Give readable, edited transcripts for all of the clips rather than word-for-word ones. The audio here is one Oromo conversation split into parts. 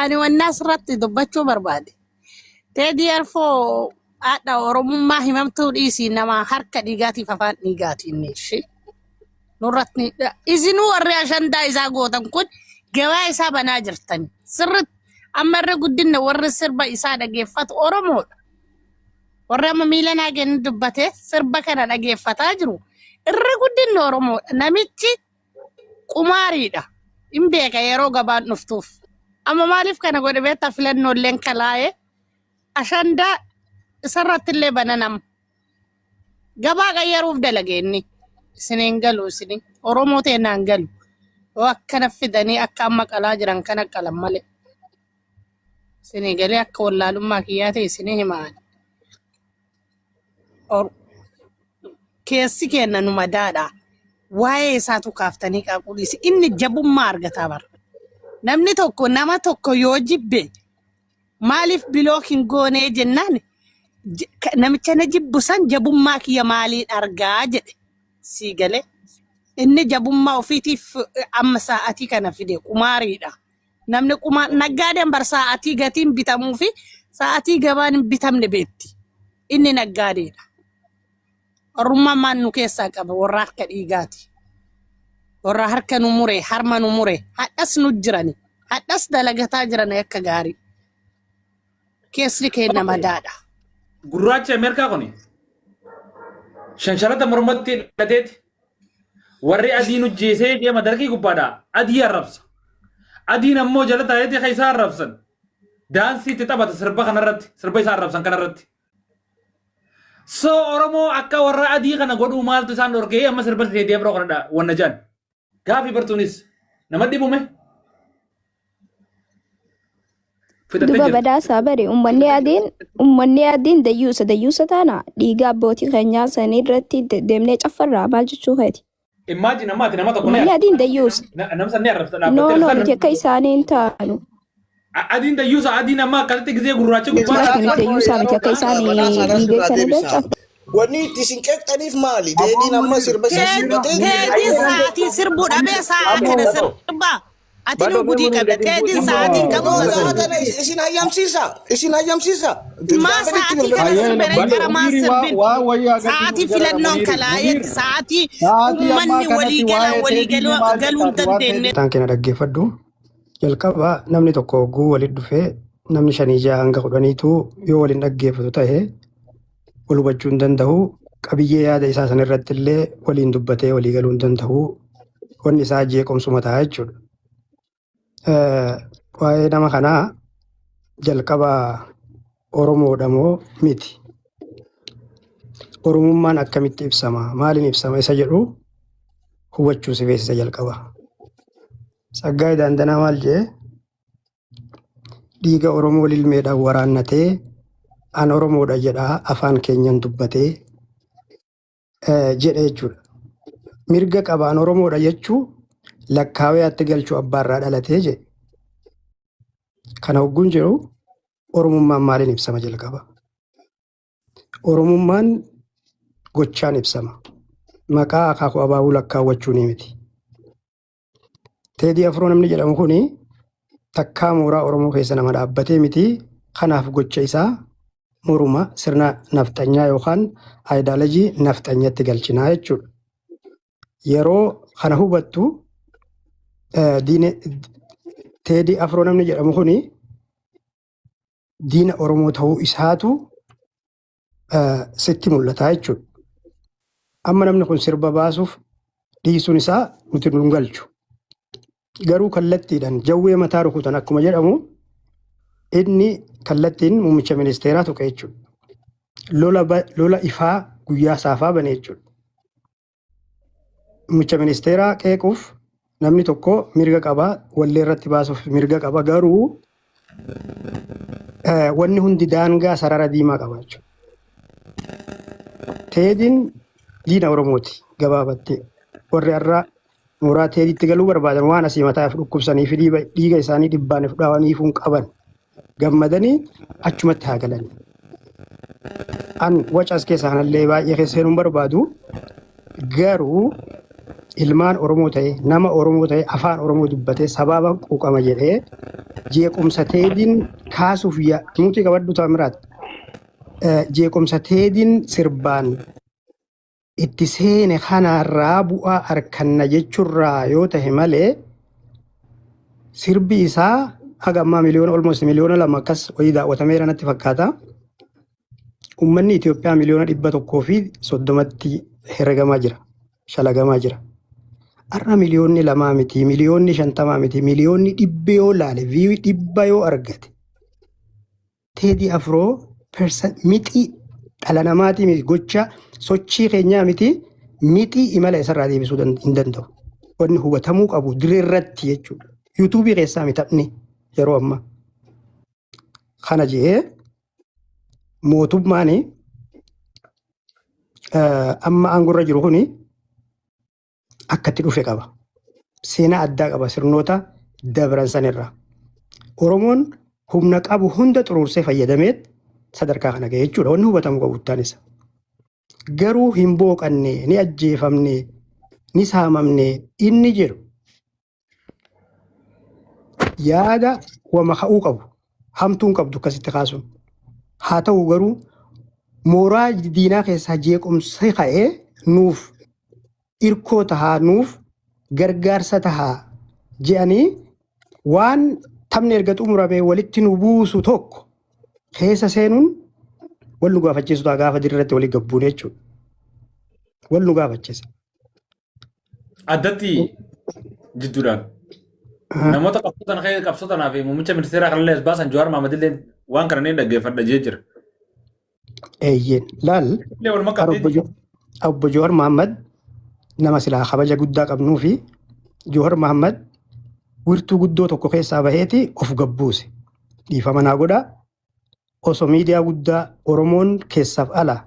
Ani wanna asirratti dubbachuu barbaade. Teedii Arfoo haadha Oromummaa himamtuu dhiisii nama harka dhiigaatiif afaan dhiigaatiin ishee. Nurratti isinuu warri ashandaa isaa gootan kun gabaa isaa banaa jirtani. Sirritti amma irra guddinna warri sirba isaa dhageeffatu Oromoodha. Warri amma miila naa kennu dubbate sirba kana dhageeffataa jiru. Irra guddinni Oromoodha. Namichi qumaariidha. Hin beeka yeroo gabaan dhuftuuf. Amma maaliif kana godhe beektaa filannoolleen kalaa'ee ashandaa isarratti illee bananam. Gabaa qayyaruuf dalage inni. Isiniin galu isini. Oromoo teennaan galu. Yoo akkana fidanii akka amma qalaa jiran kana qalan malee. Isinii galee akka wallaalummaa kiyyaa ta'e isinii himaan. Keessi keenna nu madaadha. Waa'ee isaatu kaaftanii qaaquu dhiisi. Inni jabummaa argataa bara. Namni tokko nama tokko yoo jibbe maaliif bilook hin goonee jennaan namicha na jibbu san jabummaa kiyya maaliin argaa jedhe sii galee. Inni jabummaa ofiitiif amma sa'aatii kana fide qumaariidha. Namni qumaa naggaadeen bar sa'aatii gatiin bitamuu fi sa'aatii gabaan hin bitamne beekti. Inni naggaadeedha. Orrummaan maal nu keessaa qaba warra harka dhiigaati. Warra harka nu mure, harma nu mure, hadhas nu jirani. Hadhas dalagataa jiran akka gaarii. Keessi keenya madaadha. Gurraachi Ameerikaa kuni shanshalata mormatti hidhateeti warri adiin hojjeesee deema darkii gubbaadha adii arrabsa. Adiin ammoo jala taa'eeti kan isaa arrabsan. Daansii itti taphata sirba kanarratti sirba isaa arrabsan kanarratti. So Oromoo akka warra adii kana godhuu maaltu isaan dhorkee amma sirba Teedii Afroo kanadha wanna jedhan. Gaafii bartuunis nama dhibume. Fixattee Duba jirti. badhaasaa bare ummanni adiin dayyuusa dayyuusa taana dhiiga abbootii keenyaa sanii irratti deemnee caffarraa maal jechuu keeti. Imagine amma ati nama tokko ni Ummanni adiin dayyuusa. Nama san ni arrabsa No dhaabbattee no arrabsa. Nuti akka isaanii hin taanu. Adiin dayyuusa adiin amma akkasitti gisee gurraacha gubbaa Nuti dhaabbattee. dayyuusaa miti akka isaanii Badhaasaa dhiiga irraa isaanii deebisa. caffa. Wanni itti isin qeeqxaniif maali? Teediin amma sirba isa sirbatee Teediin sa'aatii sirbuu dhabee sa'a kana sirbaa. Ati nu gudii qabda. Teediin sa'aatiin qabu No, kan sa'a sirbu. tana isin hayyamsiisa. Isin hayyamsiisa. Maa sa'aatii kana sirbere gara maa sirbin. Waa wayyaa gadi Sa'aatii nu jala filannoon Muniiri. kalaayetti Muniir sa'aatii sa'aatii ammaa uummanni kanatti walii galan waa'ee walii teedii maal galuu hin jettaati waan dandeenye. teedii. Taan keenya dhaggeeffadhu. Jalqaba namni tokko hogguu walitti dhufee namni shanii ja'a hanga kudhaniitu yoo waliin dhaggeeffatu ta'e wal hubachuu hin danda'u. Qabiyyee yaada isaa san irratti illee waliin dubbatee walii galuu hin danda'u. Wanni isaa jeequmsuma ta'a jechuudha. Waa'ee nama kanaa jalqaba Oromoodha moo miti? Oromummaan akkamitti ibsama? Maaliin ibsama isa jedhu hubachuu si feesisa jalqaba. Tsaggaayee Daandanaa maal jedhee dhiiga Oromoo lilmeedhaan waraannatee an Oromoodha jedhaa afaan keenyan dubbatee jedhe jechuudha. Mirga qaba an Oromoodha jechuu lakkaawee atti galchuu abbaarraa dhalatee jedhe. Kana hogguun jedhu Oromummaan maaliin ibsama jalqaba? Oromummaan gochaan ibsama. Maqaa akaakuu abaabuu lakkaawwachuun miti. Teedii Afroo namni jedhamu kuni takkaa mooraa Oromoo keessa nama dhaabbatee miti. Kanaaf gocha isaa moruma sirna nafxanyaa yookaan aayidaalojii nafxanyatti galchinaa jechuudha. Yeroo kana hubattu Teedii Afroo namni jedhamu kuni diina Oromoo ta'uu isaatu sitti mul'ata jechuudha. Amma namni kun sirba baasuuf dhiisuun isaa nuti nun galchu. Garuu kallattiidhaan jawwee mataa rukutan akkuma jedhamu inni kallattiin muummicha ministeeraa tuqe jechuudha. Lola ifaa guyyaa saafaa bane jechuudha. Muummicha ministeeraa qeequuf namni tokko mirga qaba, wallee irratti baasuuf mirga qaba. Garuu wanni hundi daangaa sarara diimaa qaba jechuudha. Teediin diina Oromooti gabaabatti. Warri har'a mooraa teediitti galuu barbaadan waan asii mataaf dhukkubsanii fi dhiiga isaanii dhibbaan dhawaniifuu hin qaban. Gammadanii achumatti haa galanii. An waca as keessaa kanallee baay'ee keessa seenuu hin barbaadu. Garuu Ilmaan Oromoo ta'e, nama Oromoo ta'e, afaan Oromoo dubbatee sababa quuqama jedhee jeequmsa Teediin kaasuuf mutii qabadhu Taamiraat. Jeequmsa Teediin sirbaan itti seene kanarraa bu'aa arkanna jechuurraa yoo tahe malee, sirbi isaa haga ammaa miliyoona, almost 2 miliyoona akkas wayii daawwatameera natti fakkaata. Uummanni Itoophiyaa 130 miliyoonatti herregamaa jira. Shalagamaa jira. Har'a 2 miliyoonni miti, 50 miliyoonii miti, 100 miliyoonni yoo laale, view 100 yoo argate, Teedii Afroo mixii dhala namaatii miti, gocha sochii keenyaa miti, mixii imala isarraa deebisuu hin danda'u. Wanni hubatamuu qabu dirree irratti jechuudha. Yuutuubii keessaa miti yeroo ammaa. Kana jedhee mootummaan amma aangorra jiru kuni akkatti dhufe qaba. Seenaa addaa qaba sirnoota dabran sanirraa. Oromoon humna qabu hunda xuruursee fayyadameet sadarkaa kana gahe jechuudha. Wanni hubatamuu qabu guddaa isa. Garuu hin booqanne, ni ajjeefamne, ni saamamne inni jedhu yaada wama ka'uu qabu. Hamtuun qabdu akkasitti kaasuun. Haa ta'u garuu, mooraa diinaa keessaa jeequmsi ka'ee nuuf irkoo tahaa, nuuf gargaarsa tahaa je'anii waan taphni erga xumurame walitti nu buusu tokko keessa seenuun wal nu gaafachiisu ta'a gaafa dirratti walii gabbuun jechuudha. Wal nu gaafachiisa. Addatti jidduudhaan namoota qabsoo tanaa fi muummicha ministeeraa kanallee as baasan, Jawaar Mahaammad illee waan kana ni dhaggeeffadha jee jira. Eeyyeen laal. Illee walumaa qabdeeti. Obbo Jawaar Mahaammad nama silaa kabaja guddaa qabnuu fi Jawaar Mahaammad wirtuu guddoo tokko keessaa baheeti of gabbuuse. Dhiifama naa godhaa. Osoo miidiyaa guddaa Oromoon keessaaf ala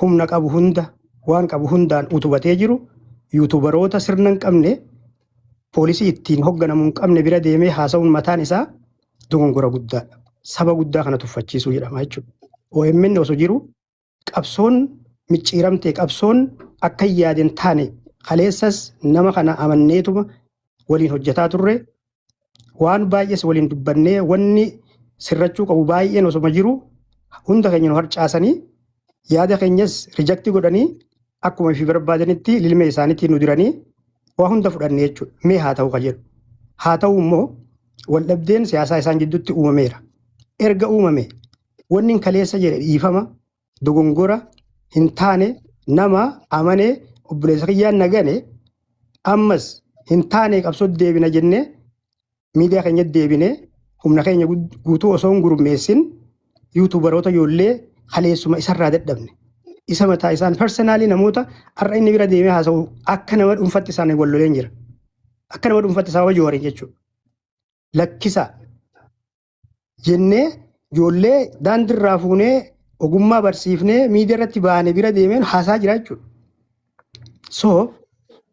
humna qabu hunda, waan qabu hundaan utubatee jiru, yuutubaroota sirna hin qabne, poolisii ittiin hogganamuu hin qabne bira deemee haasa'uun mataan isaa dogongora guddaadha. Saba guddaa kana tuffachiisuu jedhama jechuudha. OMN osoo jiru, qabsoon micciiramte, qabsoon akka hin yaadin taane, kaleessas nama kana amanneetuma waliin hojjetaa turre, waan baay'ees waliin dubbannee, wanni sirrachuu qabu baay'een osoma jiru, hunda keenya nu harcaasanii, yaada keenyas reject godhanii, akkuma fi barbaadanitti lilmee isaaniitiin nu diranii, waa hunda fudhanne jechuudha. Mee haa ta'u ka jedhu. Haa ta'u immoo, waldhabdeen siyaasaa isaan gidduutti uumameera. Erga uumame, wanni hin kaleessa jedhe dhiifama, dogongora hin taane, nama amanee obboleessa kiyyaan nagane, ammas hin taane, qabsoo deebina jennee miidiyaa keenya deebinee humna keenya guutuu osoo hin gurmeessin, yuutuubaroota ijoollee kaleessuma isarraa dadhabne. Isa mataa isaan personally, namoota har'a inni bira deemee haasa'u, akka nama dhuunfatti isaan wal loleen jira. Akka nama dhuunfatti sababa Jawaariin jechuudha. Lakkisaa jennee ijoollee daandiirraa fuunee ogummaa barsiifnee miidiyaa irratti baane bira deemeen haasaa jira jechuudha. So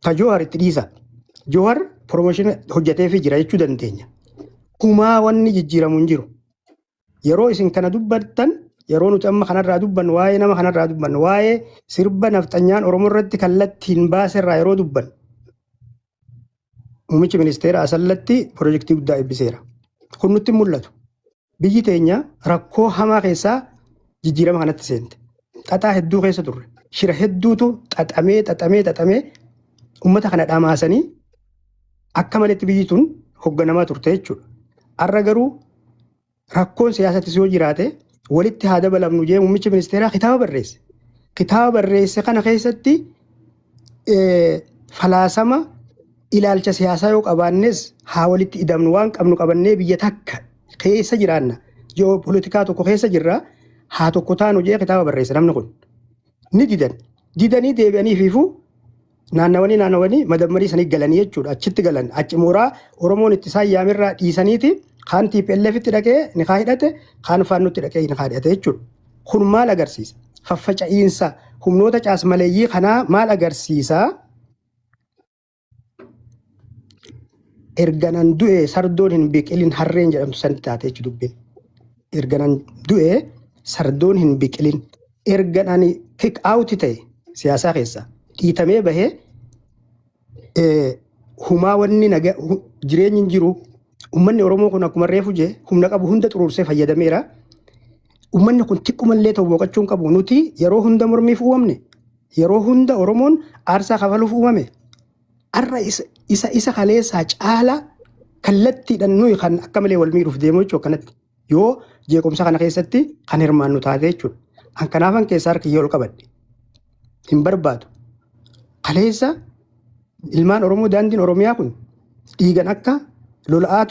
ta Jawar itti dhiisa. Jawar promotion hojjeteefii jira jechuu dandeenya. Kumaa wanni jijjiiramu hin jiru. Yeroo isin kana dubbattan, yeroo nuti amma kanarraa dubbannu, waa'ee nama kanarraa dubbannu, waa'ee sirba nafxanyaan Oromoo irratti kallattiin baaserraa yeroo dubbannu, muummichi ministeera Asallatti piroojeektii guddaa eebbiseera. Kun nutti hin mul'atu. Biyyi teenya rakkoo hamaa keessaa jijjiirama kanatti seente. Xaxaa hedduu keessa turre. Shira hedduutu xaxamee xaxamee xaxamee uummata kana dhamaasanii akka maletti biyyi tun hogganamaa turte jechuudha. Har'a garuu rakkoon siyaasattis yoo jiraate, walitti haa dabalamnu jee muummichi ministeeraa kitaaba barreesse. Kitaaba barreesse kana keessatti falaasama ilaalcha siyaasaa yoo qabaannes, haa walitti idamnu, waan qabnu qabannee biyya takka keessa jiraanna. Ji'oopolitikaa tokko keessa jirra, haa tokko taanu jee kitaaba barreesse namni kun. Ni didan. Didanii deebi'anii fiifuu naannawanii naannawanii madammarii sanii galanii jechuudha. Achitti galan. Achi mooraa Oromoon itti isaan yaamirraa dhiisaniiti kaan TPLF itti dhaqee ni kaa hidhate, kaan faannutti dhaqee ni kaa hidhate jechuudha. Kun maal agarsiisa? Faffaca'iinsa humnoota caasmaleeyyii kanaa maal agarsiisa? Erga nan du'e sardoon hin biqilin harreen jedhamtu san taate jechuudha dubbiin. Erga nan du'e sardoon hin biqilin. Erga ani kick out ta'e, siyaasaa keessa dhiitamee bahee Humaa wanni naga jireenyi hin jiru. Uummanni Oromoo kun akkuma reefu jee humna qabu hunda xuruursee fayyadameera. Uummanni kun xiqqumallee ta'u boqochuu hin qabu. Nuti yeroo hunda mormiif uumamne. Yeroo hunda Oromoon aarsaa kafaluuf uumame. Har'a isa kaleessaa caalaa kallattiidhaan nuyi kan akka malee wal miidhuuf deemu jechuudha kanatti. Yoo jeequmsa kana keessatti kan hirmaannu taate jechuudha. An kanaafan keessaa harka kiyya ol qabadhe. Hin barbaadu. Kaleessa ilmaan Oromoo daandiin Oromiyaa kun dhiigan akka lola'aa